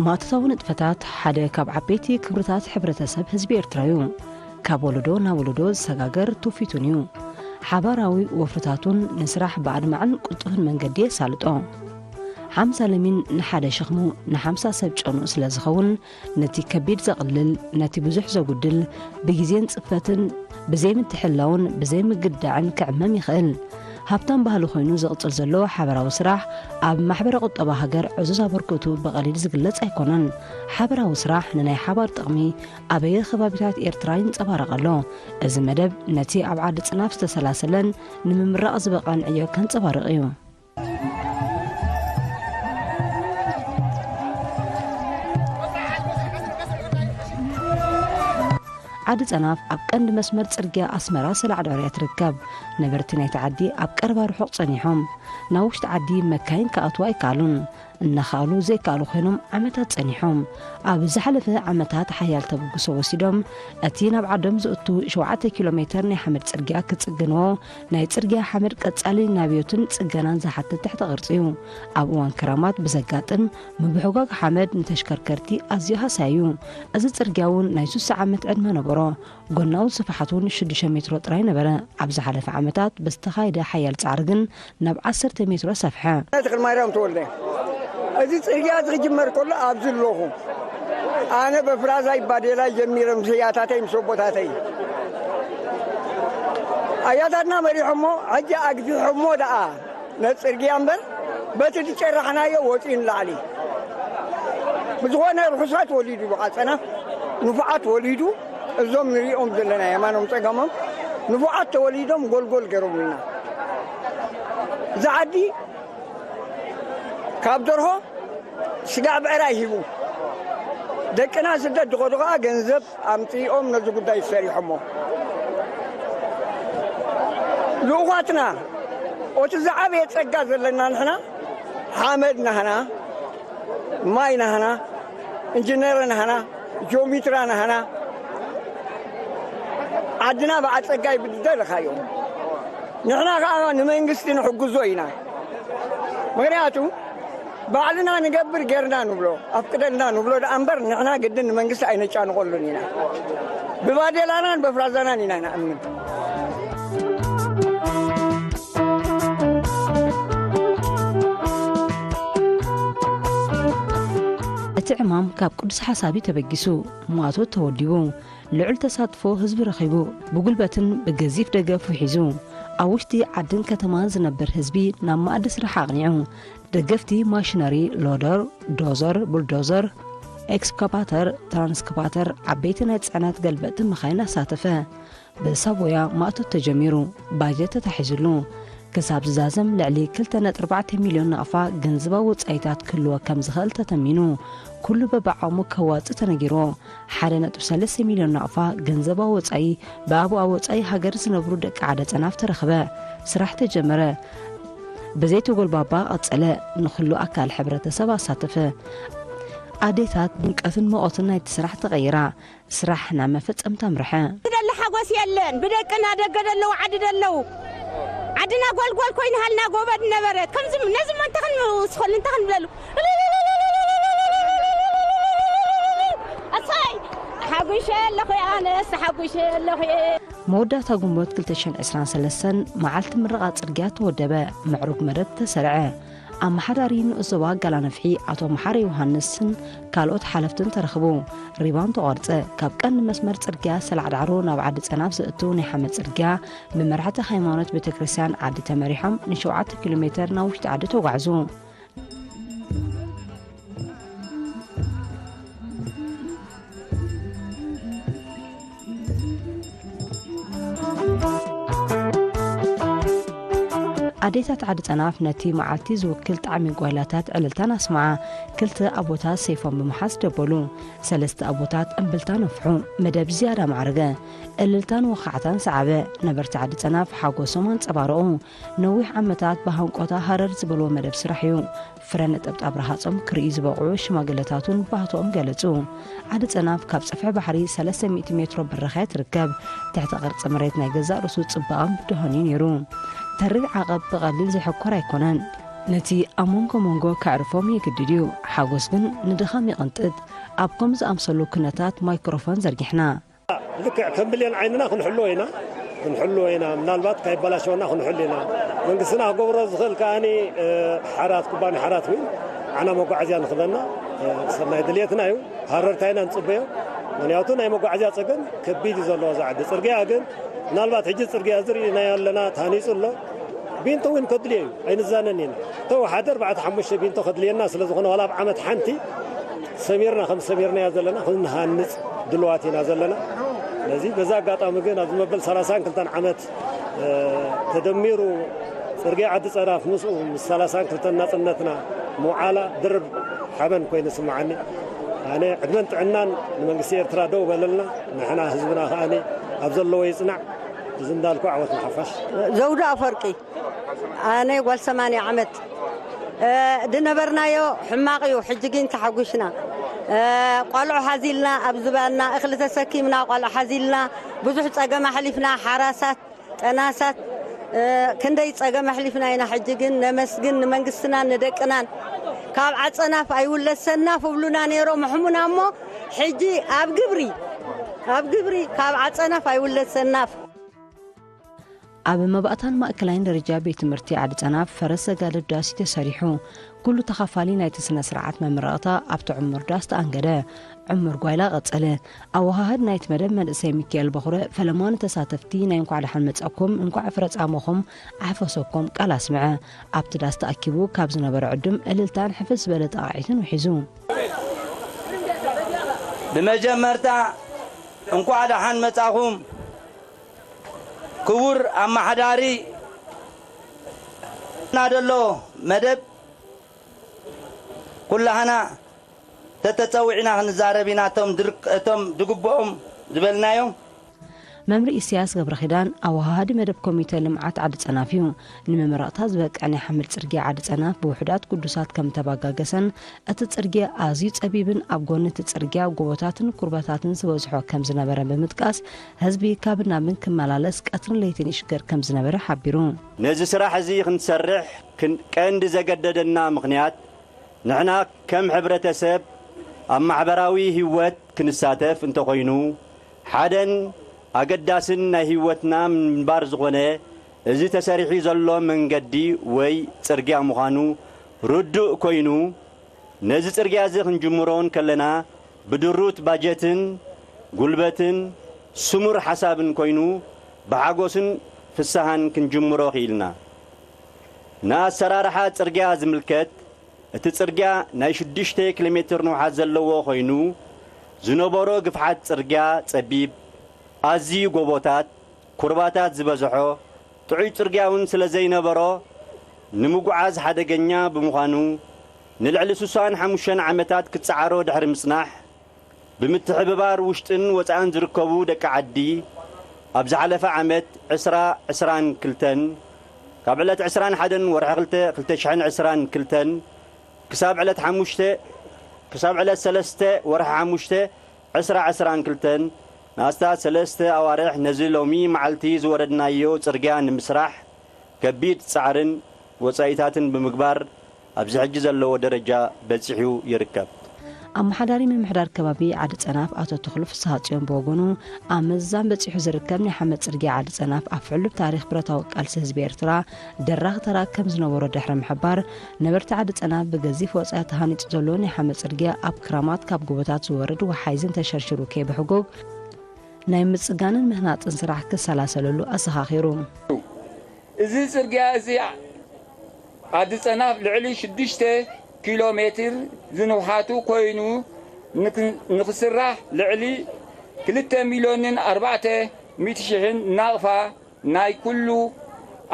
ማእቶታዊ ንጥፈታት ሓደ ካብ ዓበይቲ ክብርታት ሕብረተሰብ ህዝቢ ኤርትራ እዩ። ካብ ወለዶ ናብ ወለዶ ዝሰጋገር ትውፊቱን እዩ። ሓባራዊ ወፍርታቱን ንስራሕ ብኣድማዕን ቅልጡፍን መንገዲ የሳልጦ። ሓምሳ ለሚን ንሓደ ሸኽሙ ንሓምሳ ሰብ ጨንኡ ስለ ዝኸውን፣ ነቲ ከቢድ ዘቕልል፣ ነቲ ብዙሕ ዘጉድል፣ ብግዜን ጽፈትን ብዘይምትሕላውን ብዘይምግዳዕን ክዕመም ይኽእል። ሃብታም ባህሊ ኮይኑ ዝቕጽል ዘሎ ሓበራዊ ስራሕ ኣብ ማሕበረ ቁጠባ ሃገር ዕዙዝ ኣበርክቱ ብቐሊል ዝግለጽ ኣይኮነን። ሓበራዊ ስራሕ ንናይ ሓባር ጥቕሚ ኣበየ ከባቢታት ኤርትራ ይንጸባረቕ ኣሎ። እዚ መደብ ነቲ ኣብ ዓዲ ጽናፍ ዝተሰላሰለን ንምምራቕ ዝበቕዐን ዕዮ ከንጸባርቕ እዩ። ዓዲ ጸናፍ ኣብ ቀንዲ መስመር ጽርግያ ኣስመራ ሰላዕዳር እያ ትርከብ። ነበርቲ ናይቲ ዓዲ ኣብ ቀረባ ርሑቕ ጸኒሖም ናብ ውሽጢ ዓዲ መካይን ክኣትዉ ኣይከኣሉን። እናኸኣሉ ዘይከኣሉ ኮይኖም ዓመታት ጸኒሖም። ኣብ ዝሓለፈ ዓመታት ሓያል ተበግሶ ወሲዶም፣ እቲ ናብ ዓዶም ዝእቱ ሸውዓተ ኪሎ ሜተር ናይ ሓመድ ጽርግያ ክጽግንዎ፣ ናይ ጽርግያ ሓመድ ቀጻሊ ናብዮትን ጽገናን ዝሓትት ትሕተ ቅርጺ እዩ። ኣብ እዋን ክራማት ብዘጋጥም ምብሕጓግ ሓመድ ንተሽከርከርቲ ኣዝዩ ሃሳይ እዩ። እዚ ጽርግያ እውን ናይ ስሳ ዓመት ዕድመ ነበሮ። ጎናዊ ስፍሓት እውን ሽዱሽተ ሜትሮ ጥራይ ነበረ። ኣብ ዝሓለፈ ዓመታት ብዝተኻየደ ሓያል ጻዕሪ ግን ናብ ዓሰርተ ሜትሮ ሰፍሐ። ተኽለ ማርያም ተወልደ፣ እዚ ጽርግያ እዚ ክጅመር ከሎ ኣብዚ ኣለኹ። ኣነ በፍራዛይ ባዴላ ጀሚረ ምስ ኣያታተይ ምስ ኣቦታተይ። ኣያታትና መሪሖሞ፣ ሕጂ ኣግፊሖሞ ደኣ ነጽርግያ እምበር በቲ ዝጨራሕናዮ ወጺኡ ንላዕሊ። ብዝኾነ ርሑሳት ወሊዱ ብዓጸና ንፉዓት ወሊዱ እዞም ንሪኦም ዘለና የማኖም ጸገሞም ንፉዓት ተወሊዶም ጎልጎል ገይሮምልና። እዚ ዓዲ ካብ ደርሆ ስጋዕ ብዕራይ ሂቡ ደቅና ስደት ዝኸዱ ኸዓ ገንዘብ ኣምጺኦም ነዚ ጉዳይ ሰሪሖሞ። ልኡኻትና፣ እቲ ዝዓበየ ጸጋ ዘለና ንሕና፣ ሓመድ ናህና፣ ማይ ናህና፣ ኢንጂነር ናህና፣ ጂኦሜትራ ናህና፣ ዓድና ብኣጸጋይ ብዝደለኻዮ። ንሕና ኸዓ ንመንግስቲ ንሕግዞ ኢና። ምኽንያቱ፣ ባዕልና ንገብር ጌርና ንብሎ፣ ኣፍቅደልና ንብሎ ደኣ እምበር፣ ንሕና ግድን ንመንግስቲ ኣይነጫንቐሉን ኢና። ብባዴላናን በፍራዛናን ኢና ንኣምን። እቲ ዕማም ካብ ቅዱስ ሓሳብ እዩ ተበጊሱ፣ ማእቶት ተወዲቡ፣ ልዑል ተሳትፎ ህዝቢ ረኺቡ፣ ብጉልበትን ብገዚፍ ደገፉ ሒዙ፣ ኣብ ውሽጢ ዓድን ከተማን ዝነብር ህዝቢ ናብ መኣዲ ስራሕ ኣቕኒዑ፣ ደገፍቲ ማሽነሪ፣ ሎደር፣ ዶዘር፣ ቡልዶዘር፣ ኤክስካቫተር፣ ትራንስካቫተር፣ ዓበይቲ ናይ ጽዕነት ገልበጥቲ መኻይን ኣሳተፈ። ብሳቦያ ማእቶት ተጀሚሩ፣ ባጀት ተታሒዙሉ። ክሳብ ዝዛዘም ልዕሊ ክልተ ነጥቢ ኣርባዕተ ሚልዮን ናቕፋ ገንዘባዊ ወጻኢታት ክህልዎ ከም ዝኽእል ተተሚኑ። ኩሉ በብዓቕሙ ከዋጽእ ተነጊርዎ። ሓደ ነጥቢ ሰለስተ ሚልዮን ናቕፋ ገንዘባዊ ወጻኢ ብኣብ ኣብ ወጻኢ ሃገር ዝነብሩ ደቂ ዓደ ጸናፍ ተረኽበ። ስራሕ ተጀመረ። ብዘይተጎልባባ ቀጸለ። ንኹሉ ኣካል ሕብረተሰብ ኣሳተፈ። ኣዴታት ድምቀትን ሙቐትን ናይቲ ስራሕ ተቐይራ። ስራሕ ናብ መፈጸምታ ኣምርሐ። ዝደሊ ሓጎስ የለን። ብደቅና ደገ ደለዉ፣ ዓዲ ደለዉ። ዓድና ጎልጎል ኮይንሃልና ጎበድ ነበረት። ከምዚ ነዚ እሞ እንታይ ክንውስኸሉ፣ እንታይ ክንብለሉ? ኣሳይ! ሓጒሸ ኣለኹ፣ ኣነስ ሓጒሸ ኣለኹ። መወዳእታ ግንቦት ክልተ ሽሕን ዕስራን ሰለስተን መዓልቲ ምርቓ ጽርግያ ተወደበ። ምዕሩግ መደብ ተሰርዐ። ኣመሓዳሪ ንኡስ ዞባ ጋላ ነፍሒ ኣቶ መሓሪ ዮሃንስን ካልኦት ሓለፍትን ተረኽቡ። ሪባን ተቖርጸ። ካብ ቀንዲ መስመር ጽርግያ ሰላዕ ዳዕሮ ናብ ዓዲ ጸናፍ ዘእቱ ናይ ሓመድ ጽርግያ ብመራሕቲ ሃይማኖት ቤተ ክርስቲያን ዓዲ ተመሪሖም ንሸውዓተ ኪሎ ሜተር ናብ ውሽጢ ዓዲ ተጓዕዙ። ኣዴታት ዓዲ ጸናፍ ነቲ መዓልቲ ዝውክል ጣዕሚ ጓይላታት ዕልልታን ኣስምዓ። ክልተ ኣቦታት ሰይፎም ብምሓዝ ደበሉ። ሰለስተ ኣቦታት እምብልታ ነፍሑ። መደብ ዝያዳ ማዕረገ። ዕልልታን ወኻዕታን ሰዓበ። ነበርቲ ዓዲ ጸናፍ ሓጎሶም ኣንጸባረቑ። ነዊሕ ዓመታት ብሃንቆታ ሃረር ዝበልዎ መደብ ስራሕ እዩ። ፍረ ነጠብጣብ ረሃጾም ክርእዩ ዝበቕዑ ሽማግለታት እውን ባህቶኦም ገለጹ። ዓዲ ጸናፍ ካብ ጽፍሒ ባሕሪ ሰለስተ ሚእቲ ሜትሮ ብራኸ ትርከብ። ትሕተ ቅርጺ መሬት ናይ ገዛእ ርእሱ ጽባቐን ብድሆን እዩ ነይሩ። ተሪር ዓቐብ ብቐሊል ዝሕኮር ኣይኮነን። ነቲ ኣብ መንጎ መንጎ ከዕርፎም የግድድ እዩ። ሓጎስ ግን ንድኻም ይቕንጥጥ። ኣብ ከምዚ ዝኣምሰሉ ኩነታት ማይክሮፎን ዘርጊሕና። ልክዕ ከም ብሌን ዓይንና ክንሕልዎ ኢና፣ ክንሕልዎ ኢና። ምናልባት ካይበላሸወና ክንሕሉ ኢና። መንግስትና ክገብሮ ዝኽእል ከኣኒ፣ እ፣ ሓራት፣ ኩባንያ ሓራት እውን ዓና መጓዓዝያ ንኽበና፣ እ፣ ሰናይ ድልየትና እዩ። ሃረርታ ኢና ንጽበዮ። ምኽንያቱ ናይ መጓዓዝያ ጸገም ከቢድ እዩ ዘለዎ እዛ ዓዲ። ጽርግያ ግን ምናልባት ሕጂ ጽርግያ እዚ ርኢናዮ ኣለና፣ ታኒጹ ኣሎ። ቢንቶ እውን ከድልዮ እዩ፣ ኣይንዛነን ኢና። ተወሓደ ኣርባዕተ ሓሙሽተ ቢንቶ ከድልየና ስለ ዝኾነ፣ ዋላ ኣብ ዓመት ሓንቲ ሰሚርና፣ ከም ሰሚርናዮ ዘለና፣ ክንሃንጽ ድልዋት ኢና ዘለና። ስለዚ በዚ ኣጋጣሚ ግን ኣብዚ መበል ሰላሳን ክልተን ዓመት፣ እ፣ ተደሚሩ ጽርግያ ዓዲ ጸናፍ ምስኡ ምስ ሰላሳን ክልተን ናጽነትና ምውዓላ ድርብ ሓበን ኮይኑ ይስምዓኒ። ኣነ ዕድመን ጥዕናን ንመንግስቲ ኤርትራ ደው በለልና፣ ንሕና ህዝብና ከኣ ኣብ ዘለዎ ይጽናዕ። እዚ እንዳልኩ ዓወት ንሓፋሽ። ዘውዱ ኣፈወርቂ። ኣነ ጓል ሰማንያ ዓመት። እ፣ ዝነበርናዮ ሕማቕ እዩ፣ ሕጂ ግን ተሓጒስና። እ፣ ቆልዑ ሓዚልና፣ ኣብ ዝባንና እኽሊ ተሰኪምና፣ ቆልዑ ሓዚልና፣ ብዙሕ ጸገም ኣሕሊፍና፣ ሓራሳት፣ ጠናሳት፣ እ፣ ክንደይ ጸገም ኣሕሊፍና ኢና። ሕጂ ግን ነመስግን ንመንግስትናን ንደቅናን። ካብ ዓጸናፍ ኣይውለድ ሰናፍ እብሉና ነይሮም ሕሙና እሞ፣ ሕጂ ኣብ ግብሪ፣ ኣብ ግብሪ ካብ ዓጸናፍ ኣይውለድ ሰናፍ። ኣብ መባእታን ማእከላይን ደረጃ ቤት ትምህርቲ ዓዲ ጸናፍ ፈረስ ዘጋልብ ዳስ እዩ ተሰሪሑ። ኩሉ ተኻፋሊ ናይቲ ስነ ስርዓት መመረቕታ ኣብቲ ዕሙር ዳስ ተኣንገደ። ዕሙር ጓይላ ቀጸለ። ኣወሃህድ ናይቲ መደብ መንእሰይ ሚካኤል በኹረ፣ ፈለማ ንተሳተፍቲ ናይ እንኳዕ ደሓን መጻእኩም፣ እንኳዕ ፍረ ጻማኹም ኣሕፈሰኩም ቃል ኣስምዐ። ኣብቲ ዳስ ተኣኪቡ ካብ ዝነበረ ዕዱም እልልታን ሕፍስ ዝበለ ጣቕዒትን ውሒዙ። ብመጀመርታ እንኳዕ ደሓን መጻኹም። ክቡር ኣመሓዳሪ እና ዘሎ መደብ ኩላህና ተተጸዊዕና ክንዛረብ ኢና። እቶም ድርክ-፣ እቶም ድግብኦም ዝበልናዮም። መምርሒ ኢሳያስ ገብረኺዳን ኣወሃሃዲ መደብ ኮሚተ ልምዓት ዓዲ ጸናፍ እዩ። ንመመረቕታ ዝበቅዕ ናይ ሓመድ ጽርግያ ዓዲ ጸናፍ ብውሑዳት ግዱሳት ከም ተባጋገሰን እቲ ጽርግያ ኣዝዩ ጸቢብን ኣብ ጎኒ እቲ ጽርግያ ጎቦታትን ኩርባታትን ዝበዝሖ ከም ዝነበረ ብምጥቃስ፣ ህዝቢ ካብን ናብን ክመላለስ ቀትርን ለይትን ይሽገር ከም ዝነበረ ሓቢሩ። ነዚ ስራሕ እዚ ክንሰርሕ ክን-፣ ቀንዲ ዘገደደና ምኽንያት፣ ንሕና ከም ሕብረተሰብ ኣብ ማሕበራዊ ህይወት ክንሳተፍ እንተኾይኑ፣ ሓደን ኣገዳስን ናይ ህይወትና ምንባር ዝኾነ እዚ ተሰሪሑ ዘሎ መንገዲ ወይ ጽርግያ ምዃኑ ርዱእ ኮይኑ፣ ነዚ ጽርግያ እዚ ክንጅምሮ እንከለና፣ ብድሩት ባጀትን ጉልበትን ስሙር ሓሳብን ኮይኑ፣ ብሓጎስን ፍስሃን ክንጅምሮ ክኢልና። ንኣሰራርሓ ጽርግያ ዝምልከት፣ እቲ ጽርግያ ናይ ሽዱሽተ ኪሎ ሜትር ንውሓት ዘለዎ ኮይኑ፣ ዝነበሮ ግፍሓት ጽርግያ ጸቢብ፣ ኣዝዩ ጎቦታት፣ ኩርባታት ዝበዝሖ፣ ጥዑይ ጽርግያ እውን ስለ ዘይነበሮ፣ ንምጉዓዝ ሓደገኛ ብምዃኑ፣ ንልዕሊ ስሳን ሓሙሽተን ዓመታት ክጸዓሮ ድሕሪ ምጽናሕ፣ ብምትሕብባር ውሽጥን ወጻእን ዝርከቡ ደቂ ዓዲ፣ ኣብ ዝሓለፈ ዓመት ዕስራ ዕስራን ክልተን፣ ካብ ዕለት ዕስራን ሓደን ወርሒ ክልተ ክልተ ሽሕን ዕስራን ክልተን ክሳብ ዕለት ሓሙሽተ፣ ክሳብ ዕለት ሰለስተ ወርሒ ሓሙሽተ ዕስራ ዕስራን ክልተን፣ ንኣስታት ሰለስተ ኣዋርሕ ነዚ ሎሚ መዓልቲ ዝወረድናዮ ጽርግያ ንምስራሕ ከቢድ ጻዕርን ወጻኢታትን ብምግባር፣ ኣብዚ ሕጂ ዘለዎ ደረጃ በጺሑ ይርከብ። ኣመሓዳሪ ምምሕዳር ከባቢ ዓዲ ጸናፍ ኣቶ ተኽሉ ፍስሃጽዮን ብወገኑ፣ ኣብ ምዝዛም በጺሑ ዝርከብ ናይ ሓመድ ጽርግያ ዓዲ ጸናፍ ኣብ ሕሉፍ ታሪኽ ብረታዊ ቃልሲ ህዝቢ ኤርትራ ደራኺ ተራ ከም ዝነበሮ ድሕሪ ምሕባር፣ ነበርቲ ዓዲ ጸናፍ ብገዚፍ ወጻኢ ተሃኒጹ ዘሎ ናይ ሓመድ ጽርግያ ኣብ ክራማት ካብ ጎቦታት ዝወርድ ወሓይዝን ተሸርሺሩ ከይብሕጎግ ናይ ምጽጋንን ምህናጽን ስራሕ ክሰላሰለሉ ኣዘኻኺሩ። እዚ ጽርግያ እዚ ዓዲ ጸናፍ ልዕሊ ሽዱሽተ ኪሎ ሜትር ዝንውሓቱ ኮይኑ፣ ንክ-፣ ንክስራሕ ልዕሊ ክልተ ሚልዮንን ኣርባዕተ ሚእቲ ሽሕን ናቕፋ ናይ ኩሉ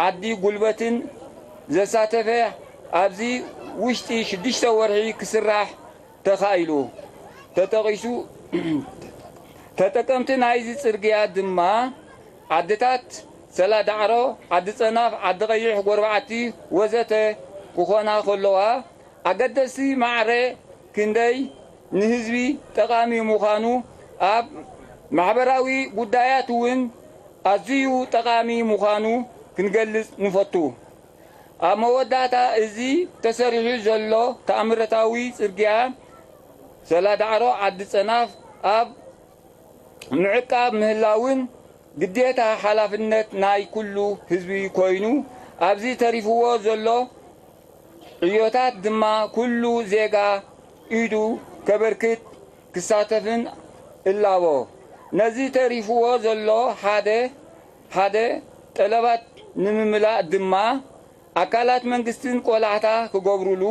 ዓዲ ጉልበትን ዘሳተፈ ኣብዚ ውሽጢ ሽዱሽተ ወርሒ ክስራሕ ተኻኢሉ ተጠቒሱ። ተጠቀምቲ ናይዚ ጽርግያ ድማ ዓድታት ሰላዳዕሮ፣ ዓዲ ጸናፍ፣ ዓዲ ቀይሕ፣ ጎርባዕቲ ወዘተ ክኾና ከለዋ፣ ኣገደስቲ ማዕረ ክንደይ ንህዝቢ ጠቓሚ ምዃኑ፣ ኣብ ማሕበራዊ ጉዳያት እውን ኣዝዩ ጠቓሚ ምዃኑ ክንገልጽ ንፈቱ። ኣብ መወዳእታ፣ እዚ ተሰሪሑ ዘሎ ተኣምረታዊ ጽርግያ ሰላዳዕሮ ዓዲ ጸናፍ ኣብ ምዕቃብ ምህላውን ግዴታ ሓላፍነት ናይ ኩሉ ህዝቢ ኮይኑ፣ ኣብዚ ተሪፍዎ ዘሎ ዕዮታት ድማ ኩሉ ዜጋ ኢዱ ከበርክት ክሳተፍን እላቦ። ነዚ ተሪፍዎ ዘሎ ሓደ ሓደ ጠለባት ንምምላእ ድማ ኣካላት መንግስትን ቆላሕታ ክገብሩሉ።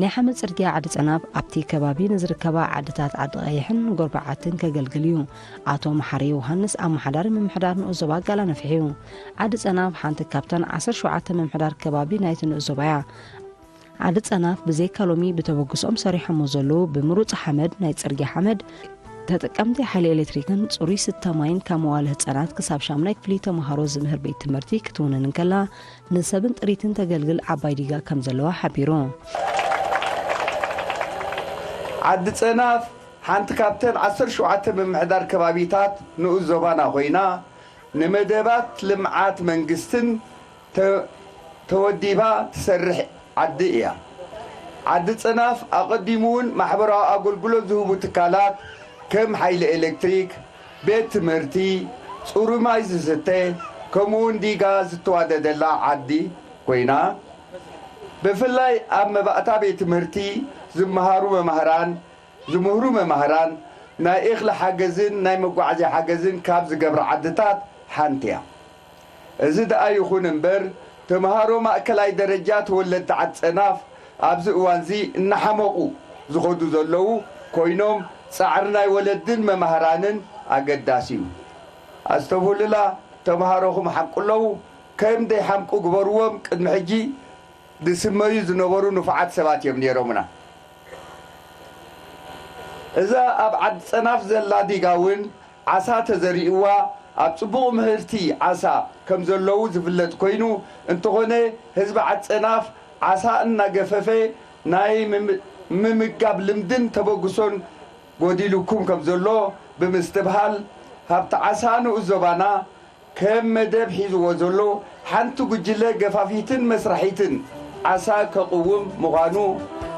ናይ ሓመድ ጽርግያ ዓዲ ጸናፍ ኣብቲ ከባቢ ንዝርከባ ዓድታት ዓዲ ቀይሕን ጎርባዓትን ከገልግል እዩ። ኣቶ መሓሪ ዮሃንስ ኣመሓዳሪ ምምሕዳር ንኡስ ዞባ ጋላ ነፍሒ እዩ። ዓዲ ጸናፍ ሓንቲ ካብተን ዓሰርተ ሸውዓተ ምምሕዳር ከባቢ ናይቲ ንኡስ ዞባ እያ። ዓዲ ጸናፍ ብዘይካ ሎሚ ብተበግሶኦም ሰሪሖሞ ዘለዉ ብምሩጽ ሓመድ ናይ ጽርግያ ሓመድ ተጠቀምቲ ሓይሊ ኤሌክትሪክን ጽሩይ ስተ ማይን ካብ መዋለ ህጻናት ክሳብ ሻምናይ ክፍሊ ተምሃሮ ዝምህር ቤት ትምህርቲ ክትውንን እንከላ፣ ንሰብን ጥሪትን ተገልግል ዓባይ ዲጋ ከም ዘለዋ ሓቢሩ። ዓዲ ጸናፍ ሓንቲ ካብተን ዓሰርተ ሸውዓተ ምምሕዳር ከባቢታት ንኡስ ዞባና ኮይና፣ ንመደባት ልምዓት መንግስትን ተ- ተወዲባ ትሰርሕ ዓዲ እያ። ዓዲ ጸናፍ ኣቐዲሙ እውን ማሕበራዊ ኣገልግሎት ዝህቡ ትካላት ከም ሓይሊ ኤሌክትሪክ፣ ቤት ትምህርቲ፣ ጽሩይ ማይ ዝስተ፣ ከምኡውን ዲጋ ዝተዋደደላ ዓዲ ኮይና፣ ብፍላይ ኣብ መባእታ ቤት ትምህርቲ ዝመሃሩ መማህራን ዝምህሩ መማህራን ናይ እኽሊ ሓገዝን ናይ መጓዓዝያ ሓገዝን ካብ ዝገብራ ዓድታት ሓንቲ እያ። እዚ ደኣ ይኹን እምበር፣ ተምሃሮ ማእከላይ ደረጃ ተወለድቲ ዓዲ ጸናፍ ኣብዚ እዋንዚ እናሓመቑ ዝኸዱ ዘለዉ ኮይኖም፣ ጻዕሪ ናይ ወለድን መማህራንን ኣገዳሲ እዩ። ኣስተብህሉላ፣ ተምሃሮኹም ሓምቁ ኣለዉ፣ ከም ደይሓምቁ ግበርዎም። ቅድሚ ሕጂ ዝስመዩ ዝነበሩ ንፉዓት ሰባት እዮም ነይሮምና። እዛ ኣብ ዓዲ ጸናፍ ዘላ ዲጋ እውን ዓሳ ተዘሪእዋ ኣብ ጽቡቕ ምህርቲ ዓሳ ከም ዘለዉ ዝፍለጥ ኮይኑ፣ እንተኾነ ህዝቢ ዓዲ ጸናፍ ዓሳ እናገፈፈ ናይ ምም- ምምጋብ ልምድን ተበግሶን ጎዲሉኩም ከም ዘሎ ብምስትብሃል፣ ሃብቲ ዓሳ ንኡስ ዞባና ከም መደብ ሒዝዎ ዘሎ ሓንቲ ጉጅለ ገፋፊትን መስራሒትን ዓሳ ከቕውም ምዃኑ፣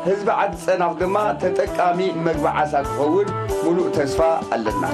ህዝቢ ዓዲ ጸናፍ ድማ ተጠቃሚ መግቢ ዓሳ ክኸውን ምሉእ ተስፋ ኣለና።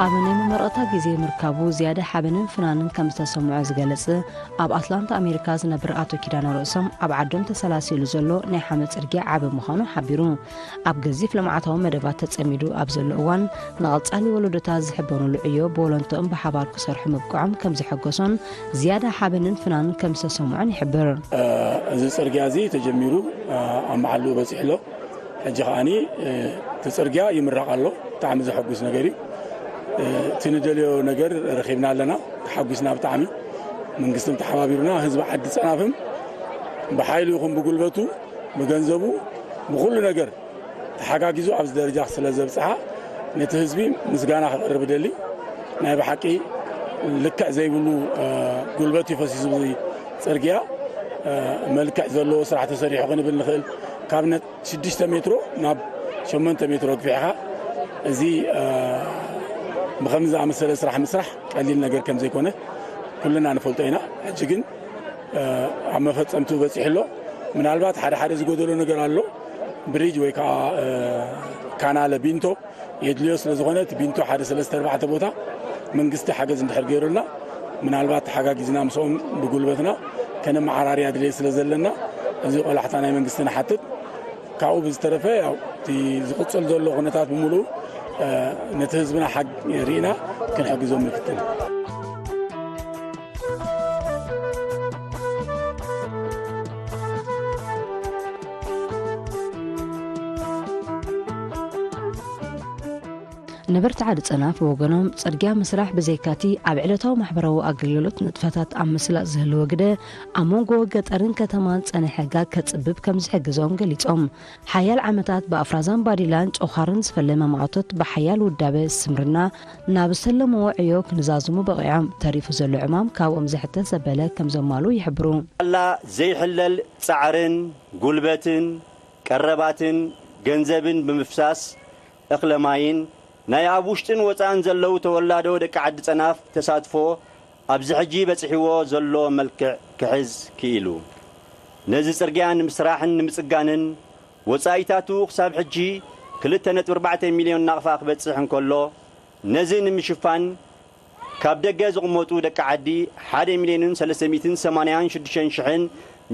ኣብ ናይ መመረቕታ ግዜ ምርካቡ ዝያዳ ሓበንን ፍናንን ከም ዝተሰምዖ ዝገለጸ ኣብ ኣትላንታ ኣሜሪካ ዝነብር ኣቶ ኪዳነ ርእሶም፣ ኣብ ዓዶም ተሰላሲሉ ዘሎ ናይ ሓመድ ጽርግያ ዓቢ ምዃኑ ሓቢሩ። ኣብ ገዚፍ ልምዓታዊ መደባት ተጸሚዱ ኣብ ዘሎ እዋን፣ ንቐጻሊ ወለዶታት ዝሕበኑሉ ዕዮ ብወለንትኦም ብሓባር ክሰርሑ ምብቅዖም ከም ዘሐጎሶን ዝያዳ ሓበንን ፍናንን ከም ዝተሰምዖን ይሕብር። እዚ ጽርግያ እዚ ተጀሚሩ ኣብ መዓልኡ በጺሑ ኣሎ። ሕጂ ከዓኒ እቲ ጽርግያ ይምረቕ ኣሎ። ብጣዕሚ ዘሐጉስ ነገር እዩ። እቲ ንደልዮ ነገር ረኺብና ኣለና፣ ተሓጒስና ብጣዕሚ። መንግስቲ ተሓባቢሩና፣ ህዝቢ ዓዲ ጸናፍም ብሓይሉ ይኹን ብጉልበቱ፣ ብገንዘቡ፣ ብኹሉ ነገር ተሓጋጊዙ ኣብዚ ደረጃ ስለ ዘብጽሓ ነቲ ህዝቢ ምስጋና ከቕርብ እደሊ። ናይ ብሓቂ ልክዕ ዘይብሉ ጉልበት እዩ ፈሲሱ። እዚ ጽርግያ መልክዕ ዘለዎ ስራሕ ተሰሪሑ ክንብል ንኽእል። ካብ ነ ሽዱሽተ ሜትሮ ናብ ሸሞንተ ሜትሮ ግፊሕኻ፣ እዚ ብከምዚ ዝኣመሰለ ስራሕ ምስራሕ ቀሊል ነገር ከም ዘይኮነ ኩልና ንፈልጦ ኢና። ሕጂ ግን ኣብ መፈጸምቱ በጺሑ ኣሎ። ምናልባት ሓደ ሓደ ዝጎደሎ ነገር ኣሎ። ብሪጅ ወይ ከዓ ካናለ ቢንቶ የድልዮ ስለ ዝኾነ፣ እቲ ቢንቶ ሓደ ሰለስተ ኣርባዕተ ቦታ መንግስቲ ሓገዝ እንድሕር ገይሩልና፣ ምናልባት ተሓጋጊዝና ምስኦም ብጉልበትና ከነመዓራርያ ድሌት ስለ ዘለና፣ እዚ ቆላሕታ ናይ መንግስቲ ንሓትት። ካብኡ ብዝተረፈ፣ ያው እቲ ዝቕጽል ዘሎ ኩነታት ብምሉኡ ነቲ ህዝብና ሓግ ርኢና ክንሕግዞም ንፍትን። ነበርቲ ዓዲ ጸናፍ ብወገኖም፣ ጽርግያ ምስራሕ ብዘይካቲ ኣብ ዕለታዊ ማሕበራዊ ኣገልግሎት ንጥፈታት ኣብ ምስላጥ ዝህልዎ ግደ፣ ኣብ መንጎ ገጠርን ከተማን ጸኒሐ ጋግ ከጽብብ ከም ዝሕግዞም ገሊጾም። ሓያል ዓመታት ብኣፍራዛን ባዲላን ጮኻርን ዝፈለመ ማእቶት ብሓያል ውዳበ ስምርና ናብ ዝተለምዎ ዕዮ ክንዛዝሙ በቒዖም። ተሪፉ ዘሎ ዕማም ካብኦም ዝሕተት ዘበለ ከም ዘማሉ ይሕብሩ። ኣላ ዘይሕለል ጻዕርን ጉልበትን ቀረባትን ገንዘብን ብምፍሳስ እኽለ ማይን ናይ ኣብ ውሽጥን ወጻእን ዘለዉ ተወላዶ ደቂ ዓዲ ጸናፍ ተሳትፎ ኣብዚ ሕጂ በጺሕዎ ዘሎ መልክዕ ክሕዝ ክኢሉ። ነዚ ጽርግያ ንምስራሕን ንምጽጋንን ወጻኢታቱ ክሳብ ሕጂ ክልተ ነጥቢ ኣርባዕተ ሚልዮን ናቕፋ ክበጽሕ እንከሎ፣ ነዚ ንምሽፋን ካብ ደገ ዝቕመጡ ደቂ ዓዲ ሓደ ሚልዮንን ሰለስተ ሚእትን ሰማንያን ሽዱሽተን ሽሕን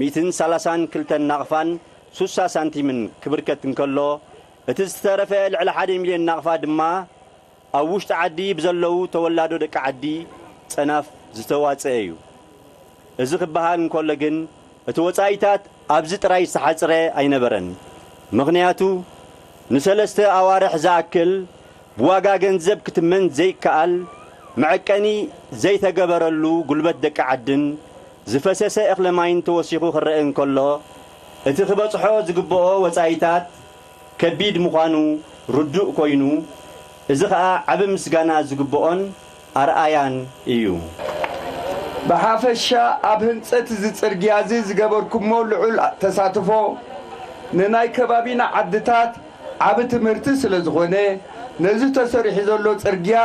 ሚእትን ሰላሳን ክልተን ናቕፋን ሱሳ ሳንቲምን ክብርከት እንከሎ፣ እቲ ዝተረፈ ልዕሊ ሓደ ሚልዮን ናቕፋ ድማ ኣብ ውሽጢ ዓዲ ብዘለዉ ተወላዶ ደቂ ዓዲ ጸናፍ ዝተዋጸአ እዩ። እዚ ክበሃል እንከሎ ግን፣ እቲ ወጻኢታት ኣብዚ ጥራይ ዝተሓጽረ ኣይነበረን። ምኽንያቱ፣ ንሰለስተ ኣዋርሕ ዝኣክል ብዋጋ ገንዘብ ክትመን ዘይከኣል መዐቀኒ ዘይተገበረሉ ጉልበት ደቂ ዓድን ዝፈሰሰ እኽለ ማይን ተወሲኹ ክረአ እንከሎ፣ እቲ ክበጽሖ ዝግብኦ ወጻኢታት ከቢድ ምዃኑ ርዱእ ኮይኑ፣ እዚ ኸኣ ዓቢ ምስጋና ዝግብኦን ኣርኣያን እዩ። ብሓፈሻ ኣብ ህንጸት እዚ ጽርግያ እዚ ዝገበርኩሞ ልዑል ተሳትፎ ንናይ ከባቢና ዓድታት ዓቢ ትምህርቲ ስለ ዝኾነ፣ ነዚ ተሰሪሑ ዘሎ ጽርግያ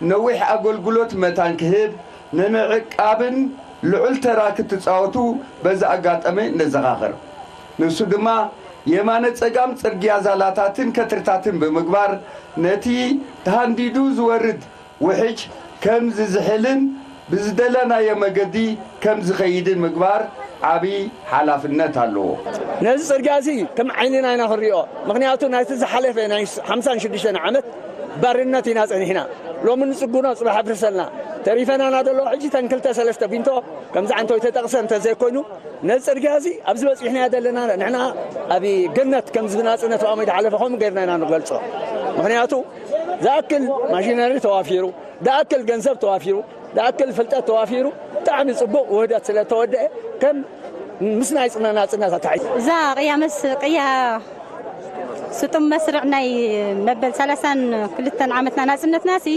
ነዊሕ ኣገልግሎት መታን ክህብ ንምዕቃብን ልዑል ተራ ክትጻወቱ በዚ ኣጋጣሚ ነዘኻኽር። ንሱ ድማ የማነ ጸጋም ጽርግያ ዛላታትን ከትርታትን ብምግባር ነቲ ተሃንዲዱ ዝወርድ ውሕጅ ከም ዝዝሕልን ብዝደለናዮ መገዲ ከም ዝኸይድን ምግባር ዓቢ ሓላፍነት ኣለዎ። ነዚ ጽርግያ እዚ ከም ዓይንና ኢና ክንሪኦ። ምኽንያቱ ናይቲ ዝሓለፈ ናይ ሓምሳን ሽዱሽተን ዓመት ባርነት ኢና ጸኒሕና። ሎሚ ንጽግኖ፣ ጽባሕ ኣፍርሰልና። ተሪፈናና ዘሎ ሕጂ ተን ክልተ ሰለስተ ቢንቶ ከምዚ ዓንተው ተጠቕሰ እንተዘይኮይኑ፣ ነዚ ጽርግያ እዚ ኣብዚ በጺሕናዮ ዘለና ንሕና ኣብ ገነት ከም ዝብና ጽነት ኣሞ ዝሓለፈ ከምኡ ጌርና ኢና ንገልጾ። ምኽንያቱ ዝኣክል ማሽነሪ ተዋፊሩ፣ ዝኣክል ገንዘብ ተዋፊሩ፣ ዝኣክል ፍልጠት ተዋፊሩ፣ ብጣዕሚ ጽቡቕ ውህደት ስለ ተወደአ ከም ምስ ናይ ጽነና ጽነት ኣተሓሒዙ። እዛ ቅያ መስ ቅያ ስጡም መስርዕ ናይ መበል ሰላሳን ክልተን ዓመትና ናጽነትና ሲ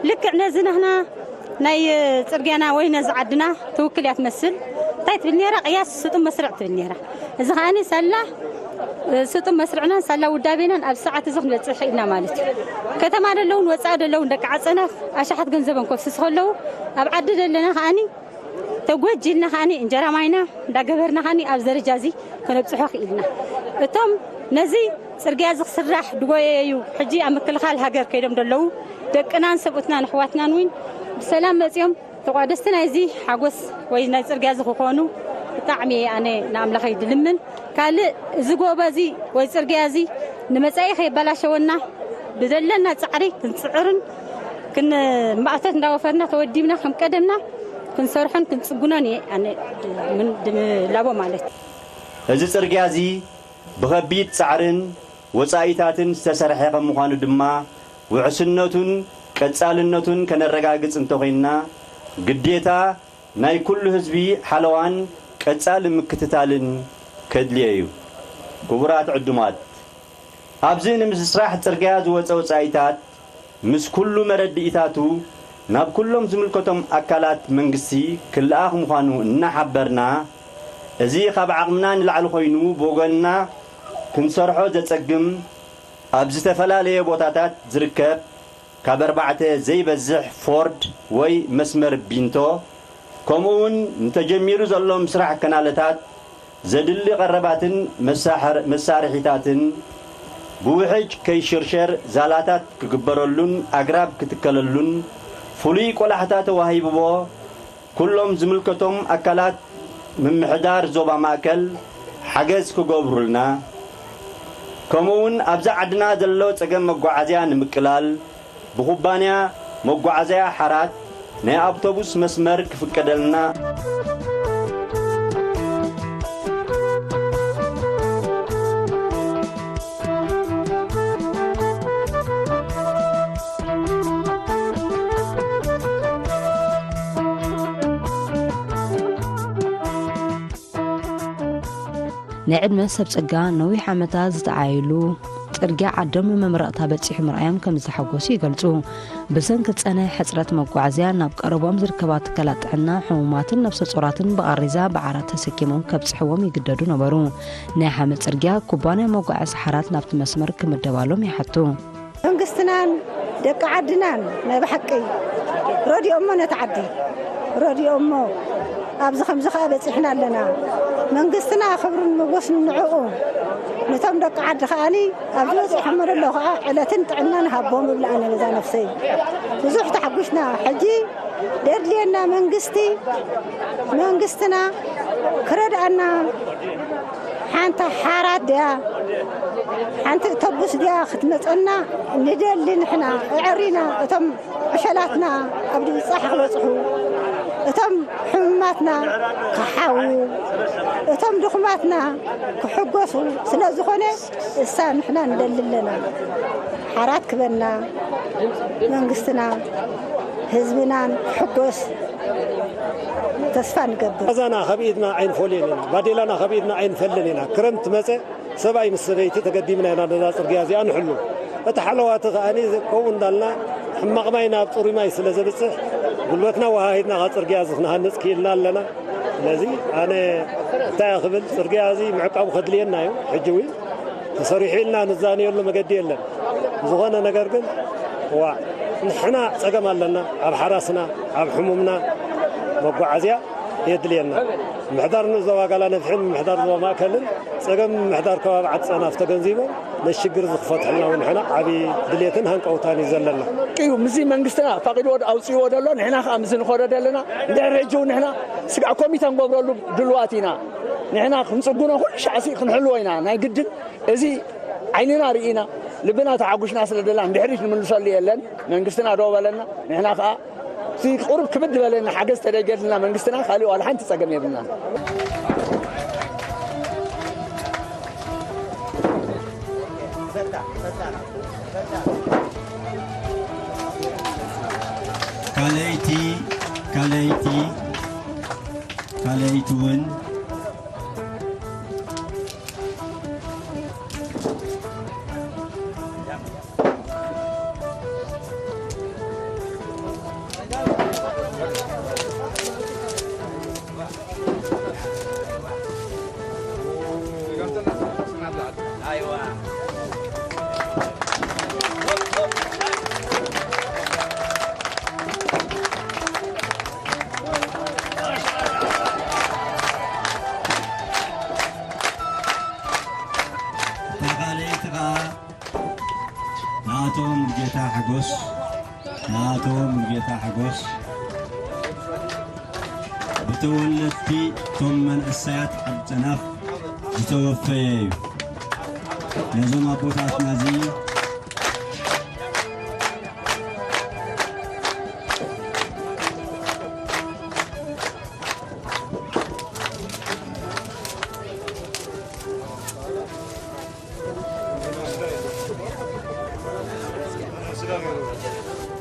ልክዕ ነዚ ናህና ናይ ጽርግያና ወይ ነዚ ዓድና ትውክል እያ ትመስል። እንታይ ትብል ነይራ? ቅያስ ስጡም መስርዕ ትብል ነይራ። እዚ ከኣኒ ሳላ ስጡም መስርዕናን ሳላ ውዳቤናን ኣብ ሰዓት እዚ ክንበጽሕ ኢልና ማለት እዩ። ከተማ ዘለውን ወጻኢ ዘለውን ደቂ ዓጸናፍ ኣሻሓት ገንዘቦም ከፍስሱ ከለዉ ኣብ ዓዲ ዘለና ከኣኒ ተጎጅልና ከኣኒ እንጀራ ማይና እንዳገበርና ከኣኒ ኣብዚ ደረጃ እዚ ከነብጽሖ ክኢልና። እቶም ነዚ ጽርግያ እዚ ክስራሕ ድጎየዩ ሕጂ ኣብ ምክልኻል ሃገር ከይዶም ዘለዉ ደቅናን ሰብኡትናን ኣሕዋትናን እውን ብሰላም መጺኦም ተቋደስቲ ናይዚ ሓጎስ ወይ ናይ ጽርግያ እዚ ክኾኑ ብጣዕሚ እየ ኣነ ንኣምላኸይ ድልምን። ካልእ እዚ ጎቦ እዚ ወይ ጽርግያ እዚ ንመጻኢ ከየበላሸወና ብዘለና ጻዕሪ ክንጽዕርን ክንማእቶት እንዳወፈርና ተወዲብና ከም ቀደምና ክንሰርሖን ክንጽግኖን እየ ኣነ ምን- ድምላቦ ማለት። እዚ ጽርግያ እዚ ብኸቢድ ጻዕርን ወጻኢታትን ዝተሰርሐ ከም ምዃኑ ድማ ውሕስነቱን ቀጻልነቱን ከነረጋግጽ እንተኾይንና ግዴታ ናይ ኩሉ ህዝቢ ሓለዋን ቀጻሊ ምክትታልን ከድልዮ እዩ። ክቡራት ዕዱማት፣ ኣብዚ ንምስራሕ ጽርግያ ዝወጸ ወጻኢታት ምስ ኩሉ መረድኢታቱ ናብ ኩሎም ዝምልከቶም ኣካላት መንግስቲ ክለኣኽ ምዃኑ እናሓበርና፣ እዚ ካብ ዓቕምና ንላዕሊ ኮይኑ ብወገንና ክንሰርሖ ዘጸግም ኣብ ዝተፈላለየ ቦታታት ዝርከብ ካብ ኣርባዕተ ዘይበዝሕ ፎርድ ወይ መስመር ቢንቶ ከምኡ እውን ንተጀሚሩ ዘሎ ምስራሕ ከናለታት ዘድሊ ቀረባትን መሳርሒታትን ብውሕጅ ከይሽርሸር ዛላታት ክግበረሉን ኣግራብ ክትከለሉን ፍሉይ ቆላሕታ ተዋሂብዎ ኩሎም ዝምልከቶም ኣካላት ምምሕዳር ዞባ ማእከል ሓገዝ ክገብሩልና ከምኡ እውን ኣብዛ ዓድና ዘሎ ጸገም መጓዓዝያ ንምቅላል ብኩባንያ መጓዓዝያ ሓራት ናይ ኣውቶቡስ መስመር ክፍቀደልና ናይ ዕድመ ሰብ ጸጋ ነዊሕ ዓመታት ዝተዓየሉ ጽርግያ ዓዶም ንመመረቕታ በጺሑ ምርኣዮም ከም ዝተሓጎሱ ይገልጹ። ብሰንኪ ዝጸንሐ ሕጽረት መጓዓዝያ ናብ ቀረቦም ዝርከባ ትካላት ጥዕና ሕሙማትን ነብሰ ጾራትን ብቓሬዛ ብዓራት ተሰኪሞም ከብጽሕዎም ይግደዱ ነበሩ። ናይ ሓመድ ጽርግያ ኩባንያ መጓዓዚ ሓራት ናብቲ መስመር ክምደባሎም ይሓቱ። መንግስትናን ደቂ ዓድናን ናይ ብሓቂ ረዲኦሞ ነቲ ዓዲ ረዲኦሞ ኣብዚ ከምዚ ከኣ በፂሕና ኣለና። መንግስትና ክብርን ሞጎስን ንዕኡ። ነቶም ደቂ ዓዲ ከኣኒ ኣብ ዝበፅሖሞ ዘለዉ ከኣ ዕለትን ጥዕናን ሃቦም እብላ ኣነ በዛ ነፍሰይ። ብዙሕ ተሓጒስና። ሕጂ ደድልየና መንግስቲ መንግስትና ክረድኣና ሓንቲ ሓራት ድያ ሓንቲ እተቡስ ድያ ክትመፀና ንደሊ ንሕና። እዕሪና እቶም ዕሸላትና ኣብ ድብፃሕ ክበፅሑ እቶም ሕሙማትና ክሓውዩ እቶም ድኹማትና ክሕጎሱ ስለ ዝኾነ እሳ ንሕና ንደሊ ኣለና። ሓራት ክበና መንግስትና ህዝብናን ክሕጎስ ተስፋ ንገብር። ኣዛና ካብ ኢድና ኣይንፈልዮን ኢና፣ ባዴላና ካብ ኢድና ኣይንፈልን ኢና። ክረምቲ መጸ ሰብኣይ ምስ ሰበይቲ ተገዲምና ኢና ነዛ ጽርግያ እዚኣ ንሕሉ። እቲ ሓለዋቲ ከኣ ከምኡ እንዳልና ሕማቕ ማይ ናብ ጽሩይ ማይ ስለ ዘብጽሕ ጉልበትና ወሃሂድና ካብ ጽርግያ እዚ ክንሃንጽ ክኢልና ኣለና። ስለዚ ኣነ እንታይ ክብል ጽርግያ እዚ ምዕቃቡ ከድልየና እዩ ሕጂ እውን ተሰሪሑ ኢልና ንዛነየሉ መገዲ የለን። ዝኾነ ነገር ግን ዋ ንሕና ጸገም ኣለና ኣብ ሓራስና ኣብ ሕሙምና መጓዓዝያ የድልየና። ምሕዳር ንዞባ ጋላ ነፍሕን ምሕዳር ዞባ ማእከልን ጸገም ምሕዳር ከባቢ ዓዲ ጸናፍ ተገንዚቦም ነቲ ሽግር እዚ ክፈትሑልና እውን ንሕና ዓቢ ድሌትን ሃንቀውታን እዩ ዘለና። እዩ ምስዚ መንግስትና ፈቒድዎ ኣውጺእዎ ዘሎ ንሕና ከኣ ምስዚ ንኸዶ ዘለና ድሕሪ ሕጂ እውን ንሕና ስጋዕ ኮሚተ ንገብረሉ ድልዋት ኢና። ንሕና ክንጽግኖ ኩሉ ሻዕሲ ክንሕልዎ ኢና ናይ ግድን። እዚ ዓይንና ርኢና ልብና ተዓጉሽና ስለ ደላ ንድሕሪት ንምልሰሉ የለን። መንግስትና ደው በለና። ንሕና ከኣ እቲ ቁሩብ ክብድ ዝበለና ሓገዝ ተደገልና መንግስትና ካሊእ ዋላ ሓንቲ ጸገም የብልና። ካልኣይቲ ካልኣይቲ ካልኣይቲ እውን እታ ካልኣይቲ ኸኣ ንኣቶ ሙሉጌታ ሓጎስ ንኣቶ ሙሉጌታ ሓጎስ ብተወለድቲ እቶም መንእሰያት ዓዲ ጨናፍ ዝተወፈየ እዩ። ነዞም ኣቦታትና እዚ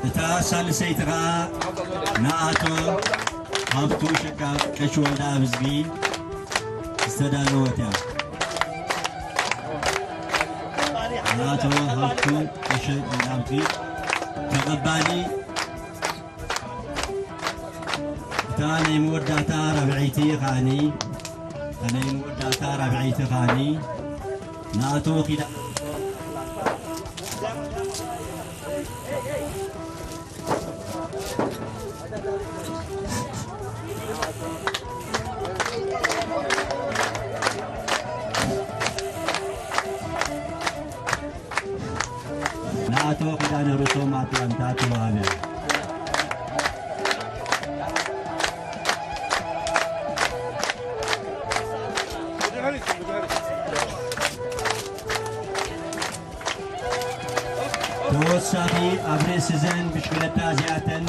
እታ ሳልሰይቲ ኸኣ ንኣቶ ሃብቱ ሸቃ ቀሺ ወልደኣብዝጊ ዝተዳለወት እያ። ንኣቶ ሃብቱ ቀሺ ወልደኣብዝጊ ተቐባሊ እታ ናይ መወዳእታ ራብዐይቲ ከኣኒ ናይ መወዳእታ ራብዐይቲ ከኣኒ ንኣቶ ኪዳነ ንኣቶ ኪዳነ ርእሶም ኣትላንታ ተዋህበ። ተወሳኺ ኣብ ርእሲ እዘን ብሽክለታ እዚኣተን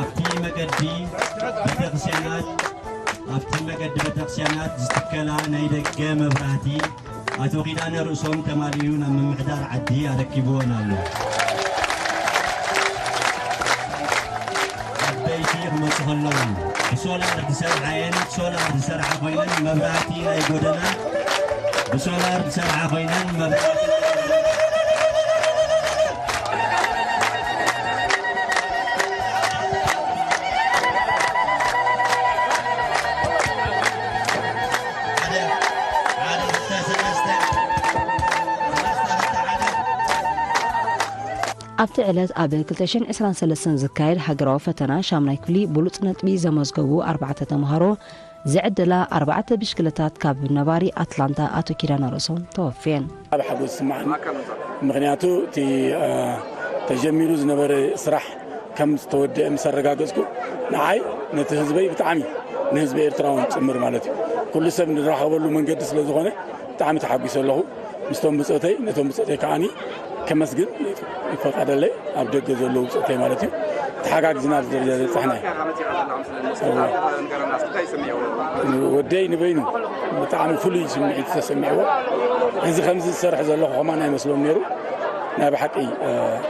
ኣብቲ መገዲ ቤተክርስቲያናት ኣብቲ መገዲ ቤተክርስቲያናት ዝትከላ ናይ ደገ መብራህቲ ኣቶ ኪዳነ ርእሶም ተማሊኡ ናብ ምምሕዳር ዓዲ ኣረኪብወን ኣሎ። ዓበይቲ ክመፁ ከለዉ ብሶላር ዝሰርሓ እየን። ሶላር ዝሰርሓ ኮይነን መብራህቲ ናይ ጎደና ብሶላር ዝሰርሓ ኮይነን መብራህቲ ኣብቲ ዕለት ኣብ ክልተ ሽሕን ዕስራን ሰለስተን ዝካየድ ሃገራዊ ፈተና ሻምናይ ክፍሊ ብሉጽ ነጥቢ ዘመዝገቡ ኣርባዕተ ተምሃሮ ዝዕደላ ኣርባዕተ ብሽክለታት ካብ ነባሪ ኣትላንታ ኣቶ ኪዳነ ርእሶም ተወፍየን። ኣብ ሓጎስ ይስማዓኒ። ምኽንያቱ እቲ ተጀሚሩ ዝነበረ ስራሕ ከም ዝተወደአ ምስ ኣረጋገጽኩ ንዓይ ነቲ ህዝበይ ብጣዕሚ ንህዝቢ ኤርትራ እውን ጭምር ማለት እዩ ኩሉ ሰብ ንራኸበሉ መንገዲ ስለ ዝኾነ ብጣዕሚ ተሓጒሰ ኣለኹ። ምስቶም ብጾተይ ነቶም ብጾተይ ከዓኒ ከመስግን ይፈቀደለይ ኣብ ደገ ዘለዉ ብጾተይ ማለት እዩ። ተሓጋጊዝና ኣብዚ ደረጃ ዝበጻሕና እዩ። ወደይ ንበይኑ ብጣዕሚ ፍሉይ ስምዒት ዝተሰሚዕዎ ሕዚ ከምዚ ዝሰርሕ ዘለኹ ከማን ኣይመስሎም ነይሩ። ናይ ብሓቂ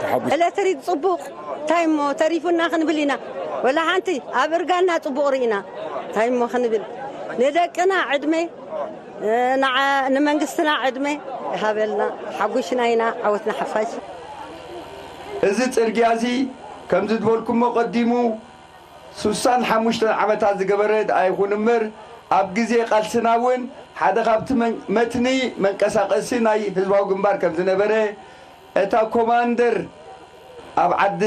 ተሓጒስ። ኤሌክትሪክ ጽቡቕ እንታይ እሞ ተሪፉና ክንብል ኢና። ወላ ሓንቲ ኣብ እርጋና ጽቡቕ ርኢና እንታይ እሞ ክንብል ንደቅና ዕድመ ንመንግስትና ዕድመ ይሃበልና። ሓጒሽና ኢና። ዓወትና ሓፋሽ። እዚ ጽርግያ እዚ ከምዚ ዝበልኩሞ ቀዲሙ ሱሳን ሓሙሽተን ዓመታት ዝገበረ ደኣ ይኹን እምበር ኣብ ግዜ ቃልስና እውን ሓደ ካብቲ መትኒ መንቀሳቐሲ ናይ ህዝባዊ ግንባር ከም ዝነበረ እታ ኮማንደር ኣብ ዓዲ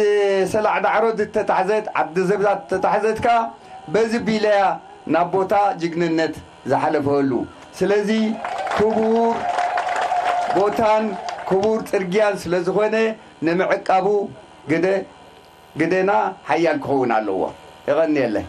ሰላዕ ዳዕሮ ዝተታሕዘት ዓዲ ዘብዛ ዝተታሕዘት ከኣ በዚ ቢለያ ናብ ቦታ ጅግንነት ዝሓለፈሉ ስለዚ ክቡር ቦታን ክቡር ጽርግያን ስለ ዝኾነ ንምዕቃቡ ግደ ግደና ሓያል ክኸውን ኣለዎ። የቐንየለይ።